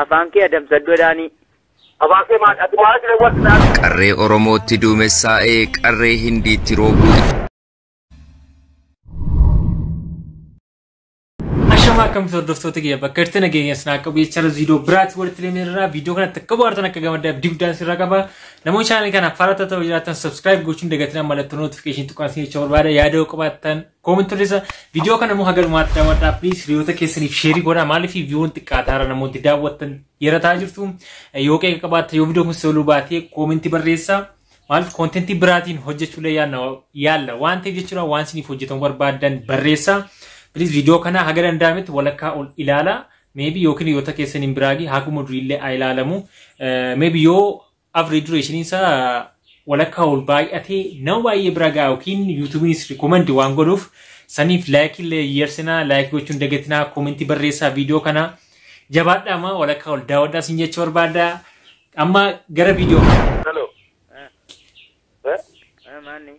Afaan kee adamsaddoodhaani. Afaan kee maal ati maal jedhe wal Qarree Oromootti duumessaa'ee qarree Hindiitti roobuu. Ashama akkamitti hordoftoota kiyya bakka jirtan nageenya sinaa qabu jecha viidiyoo biraatti walitti deemnee viidiyoo kanatti akka bohaartan akka gamaddaa abdii guddaan sirraa qaba. Namoonni chaanalii kanaaf haaraa ta'uu jiraatan subscribe gochuun dagatinaa mallattoo notification tuqaan isin jecha barbaada yaada yoo qabaattan comment barreessaa. Viidiyoo kana immoo haga dhumaatti daawwadhaa please hiriyoota keessaniif share godhaa maaliif viidiyoon xiqqaataara namoonni daawwattan yerataa jirtu yoo qeeqa qabaattan yoo viidiyoo kun soluu baatee comment barreessaa. Maaliif kontentii biraatiin hojjechuullee yaalla waan ta'eef jechuudha waan isiniif hojjetamu barbaaddan barreessaa. Please viidiyoo kana haga danda'ametti walakkaa ol ilaala. Maybe yookiin hiriyoota keessaniin biraagi haguma duriillee haa ilaalamu. Maybe yoo average duration isaa walakkaa ol baay'atee nama baay'ee bira ga'a yookiin YouTube'nis recommend waan godhuuf saniif like illee yersinaa like gochuun dagatinaa comment barreessaa viidiyoo kana jabaadhaa walakkaa ol daawwadhaa sin jechuu barbaada. Amma gara viidiyoo. Hello. Maanni.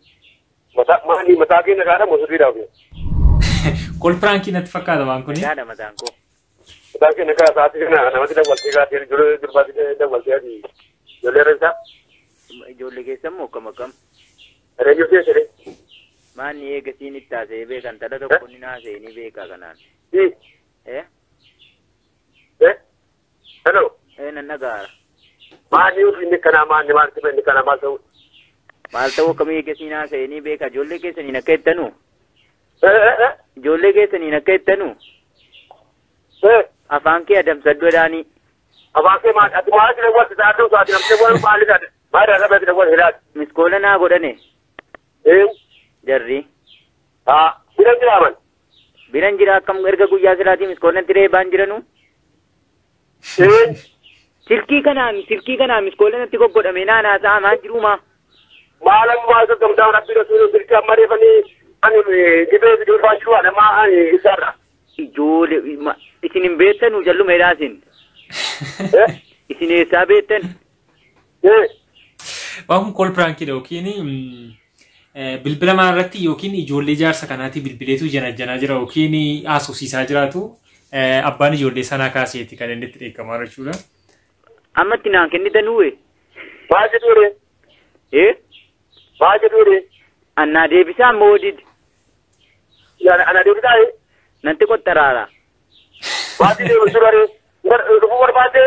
Mataa maali mataa kee nagaadha moo sirriidhaa fi? Kol piraankii natti fakkaata waan kuni. Nagaadha mataan koo. Mataa kee nagaa sa'aatii kana namatti dawwaltee gaatee ijoollee durbaatti dawwaltee ati ijoollee reessaa. Ijoollee keessa immoo akkam akkam. Reeyyuu keessa jedhee. Maanni eegasiin itti haasa'ee beekan tala tokko ni haasa'ee ni beeka kanaan. Hello. Nan nagaara. Maanni inni kanaa maanni maal ta'e inni kanaa maal ta'u? Maal ta'u akkamii eegasiin haasa'ee ni beeka ijoollee keessaniin akka jettanu. Ijoollee keessaniin akka jettanu. Afaan kee adamsaddoodhaani. Afaan kee maal ati maal jedhe wal sa'aatii sa'aatii namtee wal maali taate maal irraa rabbi wal hilaati. Miskoola naa godhane. Jarri. Haa biran jiraaman. Biran jira akkam erga guyyaa silaatii miskoolan tiree baan jiranu. Silkii kanaan miskoola natti goggodhame naan haasa'aa maal jiruuma. Maalan maal gamtaa rabbi rasuulu silkii amma reefanii ani dhibee biduu jiru nama ani isaarra. Ijoollee isin hin beektanu jalluma jedhaasin. Isin eessaa beektan? Waan kun kol piraankiidha yookiin bilbila maarratti yookiin ijoollee jaarsa kanaatti bilbileetu janajjanaa jira yookiin haasofsiisaa jiraatu abbaan ijoollee sanaa kaaseeti kan inni itti dheekkamaa jechuudha. Ammatti naan kennitanuwe. Maal jedhuure? Maal jedhuure? Annaa deebisaa moodid. Ana deebisaa? Nanti qottaraara. Maal deebisuu dhufuu barbaadde?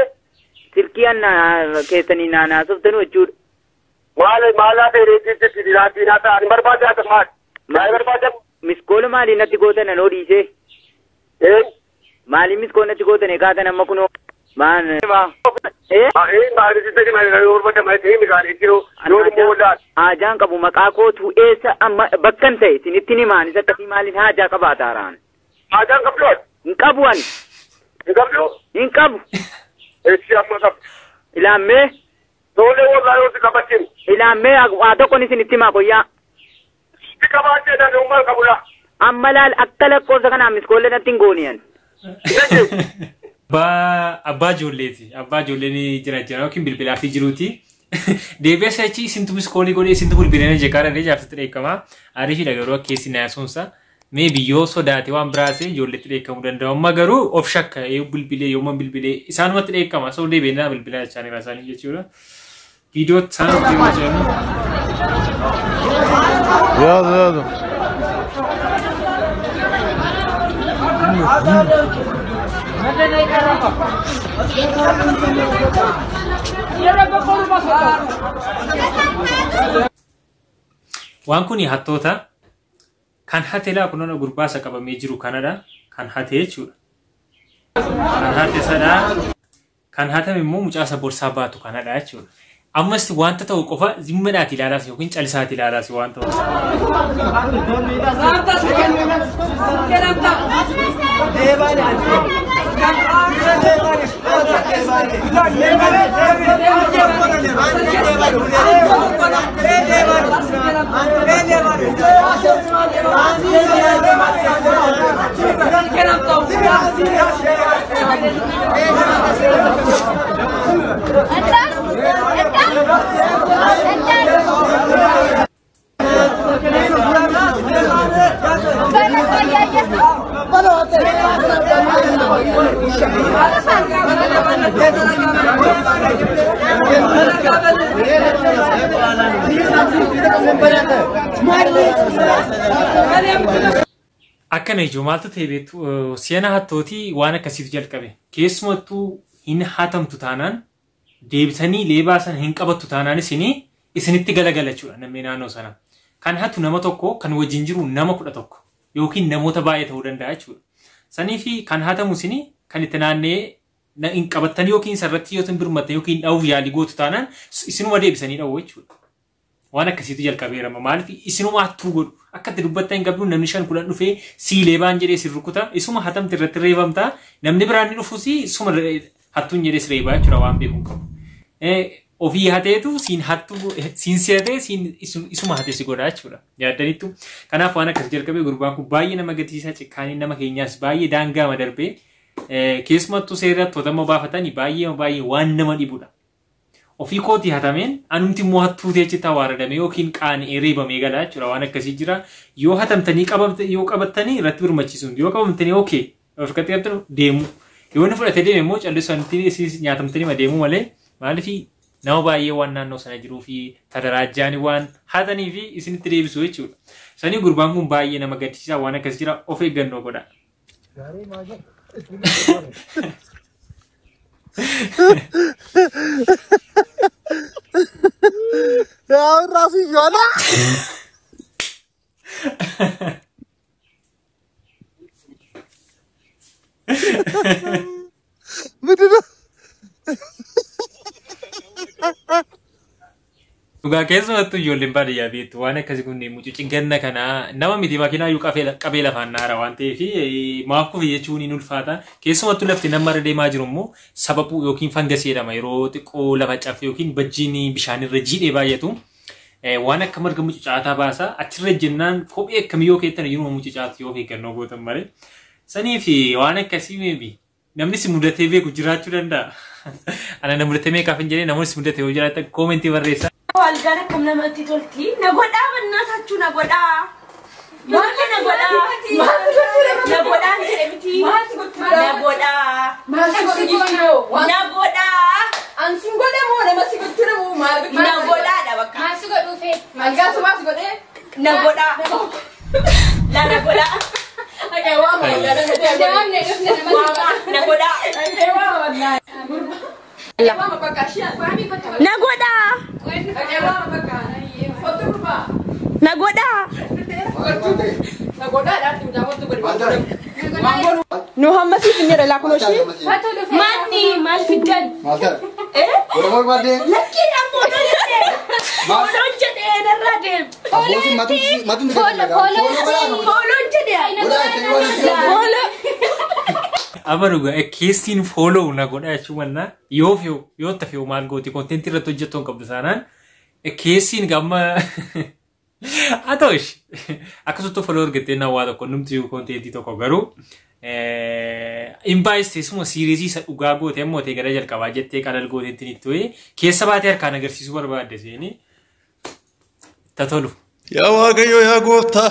Silkii annaa keessanii naan haasoftanu jechuudha. Maal maalaa ta'e reetii diinaa ta'a ani barbaadde haa ta'u maal? Maal barbaadde? Miskoola maalii natti gootan anoo dhiisee? Maaliin miskoola natti gootan egaa amma kunoo maan? Haajaan qabu maqaa kootu eessa amma bakkan ta'e isinitti himaan isa akkasii maaliin haajaa qabaataaraan? Haajaan qabdu? Hin qabu ani. Hin qabdu? Hin qabu. Eessi amma qabdu? Ilaammee. Tole warraa yoo si qabachiin. Ilaammee waa tokkoon isinitti himaa qoyyaa. Si qabaachee dhaan uumaa qabudha. Amma laal akka lakkoofsa kanaan miskoollee natti hin gooniyan. Abbaa ijoolleeti. Abbaa ijoollee ni jira jira yookiin bilbilaa fi jiruuti. Deebi'ee achi isintu miskoolii godhee isintu bilbilee jechaadha jaarsatti dheekkamaa. Ariifidha garuu akka keessi naasuunsa. Mee biyyoo sodaate waan biraasee ijoolleetti dheekkamuu danda'u. Amma garuu of shakka yoo bilbilee yooma bilbilee isaanumatti dheekkama. Soo deebi'ee naa bilbilaa jechaa jira isaanii jechuudha. Viidiyoo isaan of deemaa jiranii. Yaadu yaadu. Waan kun hattoota kan hate laa kunuun gurbaasa qabamee jiru kanadha. Kan hate jechuudha. Kan hate sadhaa. Kan hatame immoo mucaasa borsaa baatu kanadha jechuudha. Ammas wanta ta'u qofa zimmadhaati ilaalaas yookiin calisaati ilaalaas waan ta'u. Akkana ijoo maaltu ta'e beektu seenaa hattootii waan akkasiitu jalqabe. Keessumattuu hin hatamtu taanaan deebitanii leebaa sana hin qabattu taanaan isinitti galagala jechuudha namni naannoo sana. Kan hatu nama tokko kan wajjin jiru nama 11 yookiin namoota baay'ee ta'uu danda'a jechuudha. Sanii fi kan hatamu isinii kan itti naannee hin qabattanii yookiin sarratti yoo birmatte yookiin dha'uuf yaalii gootu taanaan isinuma deebisanii dha'u jechuudha. Waan akkasiitu jalqabeera. Maaliif isinuma hattuu godhu akka itti dubbattan hin qabdu namni 5 10 dhufee sii leebaan jedhee si rukuta isuma hatamte irratti reebamta namni biraan ni dhufus isuma hattuun jedhee si reebaa jechuudha waan beeku hin qabu. Ofii hateetu siin hattuu siin si'atee siin isuma hatee si godha jechuudha. Yaaddaniittu kanaaf waan akkas jalqabee gurbaan kun baay'ee nama gaddisiisaa cikkaanii nama keenyaas baay'ee daangaama darbee keessumattuu seera to'atama baafatanii baay'ee baay'ee waan nama dhibudha. Ofii kootii hatameen anumti immoo hattuu teechitti awwaaradame yookiin qaani'ee reebamee gala jechuudha waan akkasii jira. Yoo hatamtanii yoo qabattanii irratti birmachiisuun yoo qabamtanii okee of qaxxeettanu deemu. Yoo inni fudhatee deeme immoo callisanii nyaatamtanii deemuu malee maaliif nama baay'ee waan naannoo sana jiruu fi tadaraajjaanii waan hatanii fi isinitti deebisu jechuudha. Sanii gurbaan kun baay'ee nama gaddisiisaa waan akkasii jira of eeggannoo godha. ራሱ ይዟል። ምንድን ነው? Dhugaa keessumattuu ijoolleen baadiyyaa beektu waan akkasii kunneen mucucin ganna kanaa nama miti makiinaa iyyuu qabee lafaan naara waan ta'eef maaf kufe jechuun hin ulfaata. Keessumattuu lafti nama irra deemaa jiru immoo sababuu yookiin fangasii jedhama yeroo xiqqoo lafa cafe yookiin bajjiin bishaanirra jiidhee baay'atu. Waan akka marga mucucaataa baasa achirra jennaan kophee akkamii yoo keettan yeroo mucucaatu yoo eeggannoo gootan malee. Sanii fi waan akkasii meebi namni si mudatee beeku jiraachuu danda'a. Ana na mudatee meeqaaf hin jedhee namoonni si mudatee yoo jiraatan koomentii barreessaa. Algaan akkam namatti tolti. Na godhaa bannaatachuu na godhaa. Maaltu na godhaa? Na godhaan jedhe miti. Na godhaa. Na godhaa. Ansuun godhe moo nama si gochuu moo maal gochuu? Na godhaadha bakka. Maal si godhuu fee? Algaa sumaas godhee? Na godhaa. La na godhaa. Akee waama wallahi. Na godhaa. Akee waama wallahi. Na godhaa. Na godhaa. Nu hamma siif hin jedhe laa kunuushi. Manni maal fiddan? Lakkiin ammoo jedhee. Fooloon jedhee narraa deem. Fooloon jedhee. Fooloo. Amma dhugaa keessin fooloo na godhaa jechuun mannaa yoo fe'u yoo tafe'u maal gooti koontentii irratti hojjettu hin qabdu taanaan keessin gamma haa ta'u ishee akkasumatti fooloo argattee na waa tokko numti koontentii tokko garuu hin baay'iste suma siiriisii isa dhugaa goote ammoo ta'e gara jalqabaa jettee qalal gooteetti ni ta'e keessa baatee harkaan agarsiisuu barbaadde seeni tolu. Yaa Waaqayyo yaa gooftaa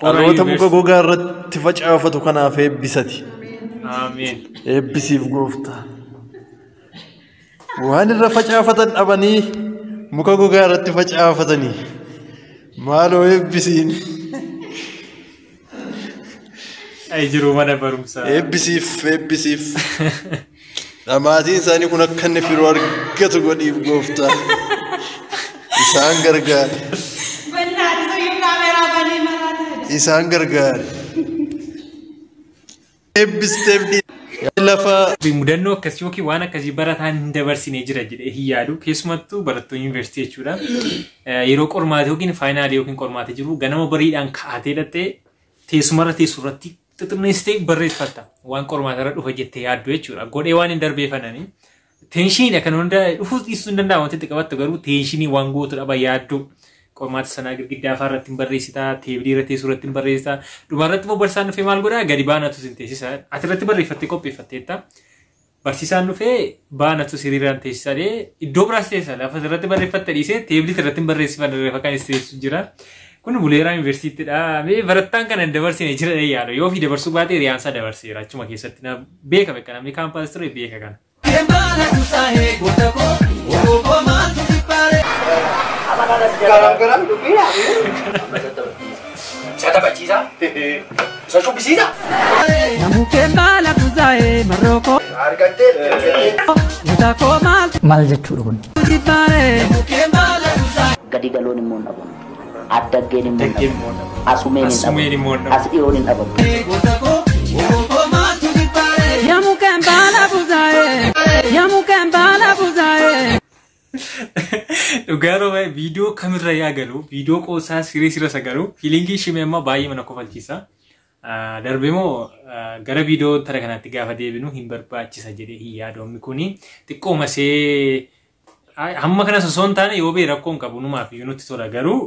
dhaloota muka gogaa irratti facaafatu kanaaf eebbisati. Ameen. Eebbisiif gooftaa. Waan irra facaafatan dhabanii muka gogaa irratti facaafatanii maaloo eebbisiin. Ay jiru mana barumsaa. Eebbisiif eebbisiif. Dhamaatiin isaanii kun akka inni firoo argatu godhiif gooftaa. Isaan gargaara. Isaan gargaara. Eebbisteef lafa. Mudannoo akkasii yookiin waan akkasii barataan hin dabarsine jira jedhee hin yaadu. Keessumattuu barattoonni yuunivarsiitii jechuudha. Yeroo qormaata yookiin faayinaalii yookiin qormaata jiru ganama bariidhaan kaa'atee dhattee teessumarra teessurratti xixinneessitee barreeffatta. Waan qormaata irra dhufa jettee yaaddu jechuudha. Godhee waan hin darbeeffananii. Teenshinii kan hunda dhufuus dhiisuu hin danda'amu wanti itti qabattu garuu teenshinii waan gootu dhaba yaaddu. Qormaata sanaa girgiddaa afaan irratti hin barreessitaa, teebilii irra teessoo irratti hin barreessitaa. Dhuma irratti immoo barsiisaan dhufee maal godhaa? Gadi baanatu sin teessisa. Ati irratti barreeffattee qopheeffatteetta. Barsiisaan dhufee baanatu siriiraan teessisaa iddoo biraas teessisa. Lafa irratti barreeffatte dhiisee teebilii irratti hin barreessifanne reefa kan teessisu jira. Kun Buleeraa Yuunivarsiitiidha. Mee barattaan kana hin dabarsine jira yaadu. Yoo fi dabarsuu baate hiriyaansaa dabarseera. Achuma keessatti na beeka beeka namni kaampaas ture beeka kana. Maal jechuudha kun? Gadi galoon immoo hin dhabamu. Addaggeen immoo hin Addaggeen immoo hin dhabamu. dhabamu. Asumeen hin Asumeen immoo hin dhabamu. As dhiyoon hin dhabamu. Dhugaa yeroo baay'ee viidiyoo kamirra yaa galu, viidiyoo qoosaa siree sirra sagalu, fiilingii shimee ammaa baay'ee mana kofalchiisa. Darbee immoo gara viidiyoo tara kanaatti gaafa deebinu hin barbaachisa jedhee hin yaadu. Ammi kuni xiqqooma see hamma kanas osoo hin taane yoo bee rakkoo hin qabu numaaf iyyuu nutti tola, garuu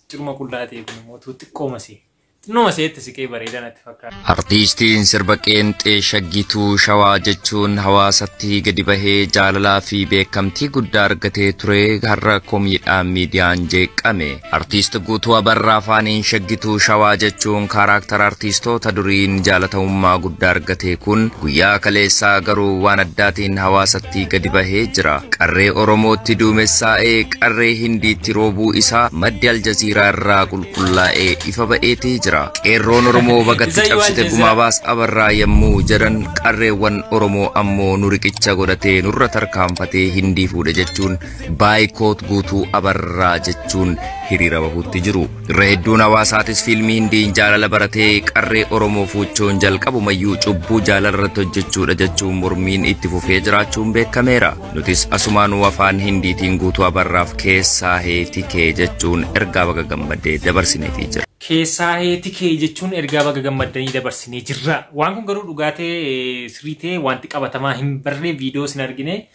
ciruma qullaa ta'e kun immoo xiqqooma see xinnoo seetti siqee bareeda natti fakkaata. Artiistiin sirba qeenxee Shaggituu Shawaa jechuun hawaasatti gadi bahee jaalalaa fi beekamtii guddaa argatee ture har'a komiidhaan miidiyaan jeeqame. Artiist Guutuu Abarraa afaaniin Shaggituu Shawaa jechuun kaaraaktara artiistoota duriin jaalatamummaa guddaa argate kun guyyaa kaleessaa garuu waan addaatiin hawaasatti gadi bahee jira. Qarree Oromootti duumessaa'ee qarree Hindiitti roobuu isaa maddi Aljaziiraa irraa qulqullaa'ee ifa ba'eetii jira. Qeerroon Oromoo bagatti Isayyuu cabsite Aljazeera. Gumaa Baas Abarraa yommuu jedhan, qarreewwan Oromoo ammoo nu riqicha godhatee nurra tarkaanfatee Hindii fuudhe jechuun boycott Guutuu Abarraa jechuun hiriira bahuutti jiru. Irra hedduun hawaasaatis fiilmii Hindiin jaalala baratee qarree Oromoo fuuchuun jalqabumayyuu cubbuu jaalala irratti hojjechuudha jechuun mormiin itti fufee jiraachuun beekameera. Nutis asumaanuu afaan Hindiitiin Guutuu Abarraaf keessaa heeti kee jechuun ergaa baga gammadee dabarsineetii jira. Keessaa heeti kee jechuun ergaa baga gammaddanii dabarsinee jirra. Waan kun garuu dhugaatee sirrii ta'e wanti qabatamaa hin barree viidiyoo sin argine.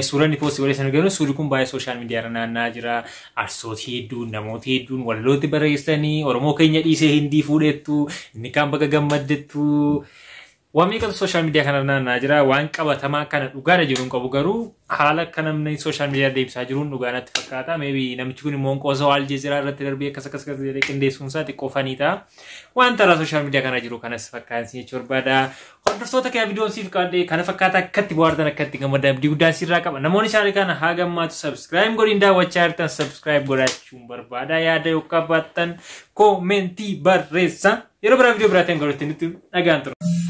Suuraan inni poostii godhee sin arginu, suurri kun baay'ee social media irra naanna'aa jira. Arsooti hedduun, namooti hedduun walalooti barreessanii Oromoo keenya dhiisee Hindii fuudhettu, inni kaan baga gammaddettu. Waan meeqatu social media kana naanna'aa jira. Waan qabatamaa kana dhugaadha jiru hin qabu, garuu haala akka namni social media deemsaa jiruun dhugaa natti fakkaata. Maybe namichi kun immoo qoosa Aljeeziraa irratti darbee akkas akkas akkas jedhee qindeessuun isaa xiqqoo funny ta'a. Waan taraa social media kana jiru kanas fakkaatan jechuu barbaada. Hordoftoota kee, viidiyoon siif qaadde kana fakkaata. Akkatti bohaartan, akkatti gammadan abdii guddaan sirraa qaba. Namoonni channel kana haa gammaatu subscribe godhin daawwachaa jirtan subscribe godhachuun barbaada. Yaada yoo qabaattan koomentii barreessa. Yeroo biraa viidiyoo biraatiin galuutti nutti dhagaan tura.